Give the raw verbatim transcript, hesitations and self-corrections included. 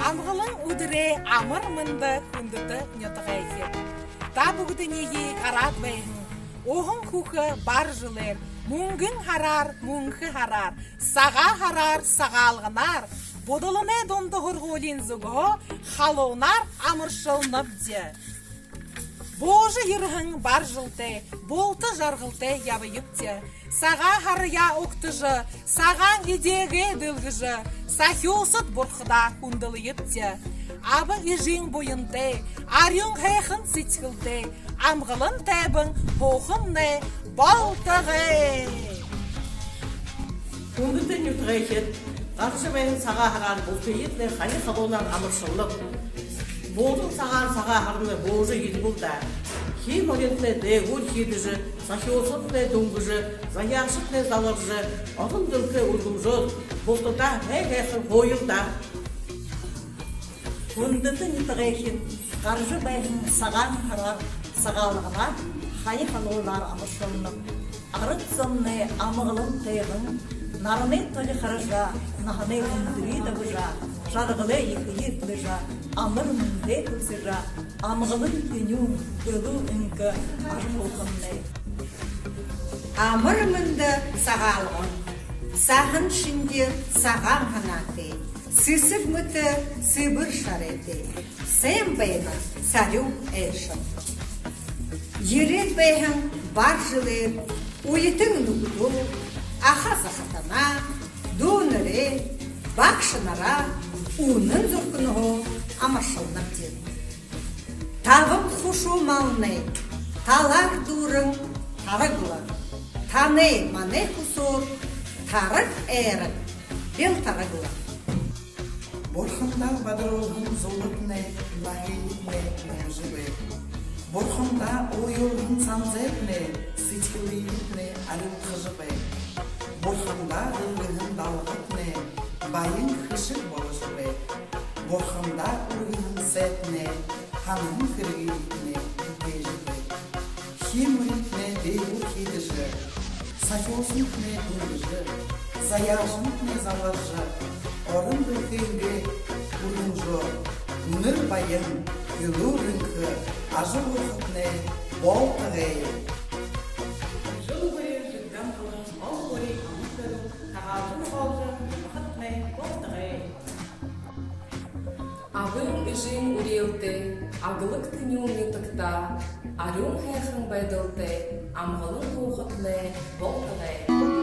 Амгалан үдэрэй амар мэндэ, хүндэтэ нютагайхид! Та бүгэдэниие гараад байһан уһан хүхэ бар жэлээр, мүнгэн һараар, мүнхэ һараар, сагаан һараар, Сагаалганаар, Будаланай дунда һургуулиин зүгһөө халуунаар амаршалнабди. Буужа ерэһэн бар жэлтэй булта жаргалтай ябаябди. Сагаан һараяа угтажа, сагаан эдеэгээ дэлгэжэ, сахюусад бурхадаа хүндэлэебди. Аба эжын буянтай, арюун һайхан сэдьхэлтэй, амгалан тайбан һуухамнай болтогой. Хүндэтэ нютагайхид, гаража байһан сагаан һараар бултыетнай хани халуунаар амаршалнаб. Буудан сагаан сагаан һарамнай буужа ерэбэл даа. Хии моринтнай дээгүүр хиидэжэ, сахюусадтнай дүнгэжэ, заяашадтнай заларжа, орон дэлхэй үргэмжөөр, бултадаа һай һайхан һууял даа. Хүндэтэ нютагайхид, гаража байһан сагаан һараар, Сагаалганаар хани халуунаар амаршалнаб. Арад зомнай амгалан тайбан, наранай толи хаража, наһанай үндэрые дабажа, жаргалай ехэеэ эдлэжэ, амар мэндээ хүлсэжэ, амгалан тэнюун, элүүр энхэ ажаһуухамнай. Амар мэндэ, Сагаалган! Саһан шэнги сагаан һанаатай, сэсэг мэтэ сэбэр шарайтай, сайн байна, сарюун айлшан! Ерээд байһан бар жэлээр үетэн нүхэдөө, аха захатанаа, дүүнэрээ, багшанараа үнэн зүрхэнһөө амаршалнабди. Табан хушуу малнай талаар дүүрэн тараг лэ. Танай манай хүсөөр тараг айраг бэлтараг лэ. Бурхандаа бадаруулһан зугатнай наһыетнай мүнгэжэ бай. Бурхандаа уйлуулһан санзайтнай сэдьхэлыетнай арилгажа бай. Бурхандаа дэлгэһэн далгатнай баян хэшэг боложо бай. Бурхандаа үргэһэн сайтнай һанаһан хэрэгыетнай бүтээжэ бай. Хии моринтнай дээгүүр хиидэжэ, сахюусадтнай дүнгэжэ, заяашадтнай заларжа, орон дэлхэйнгээ үргэмжөөр, үнэр баян, элүүр энхэ ажаһуухатнай болтогой. Жэл бүри жэгдэн болон ол бүри аман тэрэл тагаалжан боложо ябахатнай болтогой. Абын эжын үреэлтэй, аглаг тэнюун нютагтаа арюун һайхан байдалтай, амгалан һуухатнай болтогой.